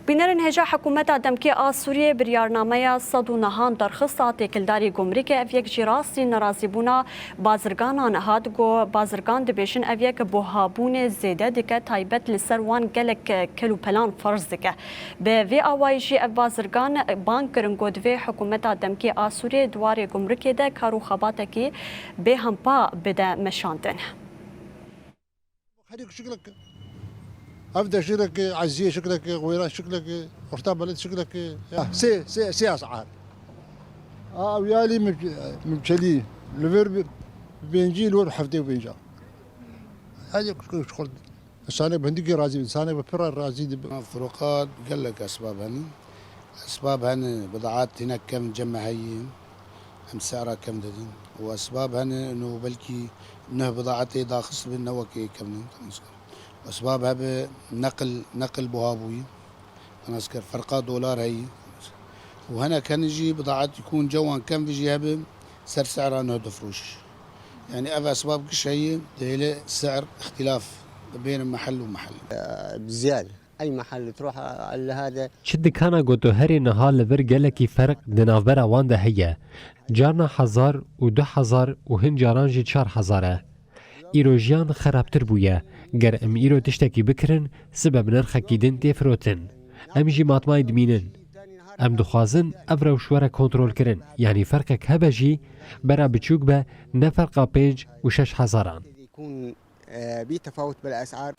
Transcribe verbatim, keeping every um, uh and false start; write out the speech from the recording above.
Bînerên hêja hikûmeta demkî a Sûriyê biryarnameya sed û nehan derxist a têkildarî gumrîkê, ev yek jî rastî nerazîbûna bazirganan hat, ku bazirgan dibêjin ev yek buhabûnê zêde dike, taybet li ser wan gelek kelopelan ferz dike. Bi vê awayî jî ev bazirgan bang kirin ku divê hikûmeta demkî a Sûriyê di warê gumrikê de kar û xebatekî bêhempa bide meşandin. Her yek şiklek. Ev de şiklek, Eziyê şiklek, Xwêra şiklek, Orta Beled şiklek. Ya, sê, sê, sê esar. A, ew yalî mim-, mimçelî. Li vir bi-, pêncî, li wir heftê û pênca. Her yek şiklek ji xwe. Însanek bi hindikî razî, însanek bi pir razî dibe. Firoqat gelek esbab hene. Esbab hene, bidaat hinek kevn cem me heye. Em sera kevn didin. Û esbab hene, no belkî neh bidaetê daxist bin, ne wekê kevn in. Esbab hebe neqil, neqil buha bûyî. Nas kir, ferqa dolar heye. Û hinek hene jî bidaet ku hûn cewan kevn jî hebe, ser sera neh difroş. Yani ev esbab giş heye, dihêle ser îxtîlaf bêne mehel û mehel. بزيادة. أي محل تروح لهذا. Çi dikana ku tu herî niha li vir gelekî ferq di navbera wan de heye. Carna hezar û du hezar û hin caran jî çar hezar e. Îro jiyan xerabtir bûye. Ger em îro tiştekî bikirin, sibe bi nirxekî din tê firotin. Em jî matmayî dimînin. Em dixwazin ev rewş were kontrolkirin. Yanî ferqek hebe jî, bera biçûk be, ne ferqa pênc û şeş hezaran. يكون، آه، بتفاوت بالأسعار.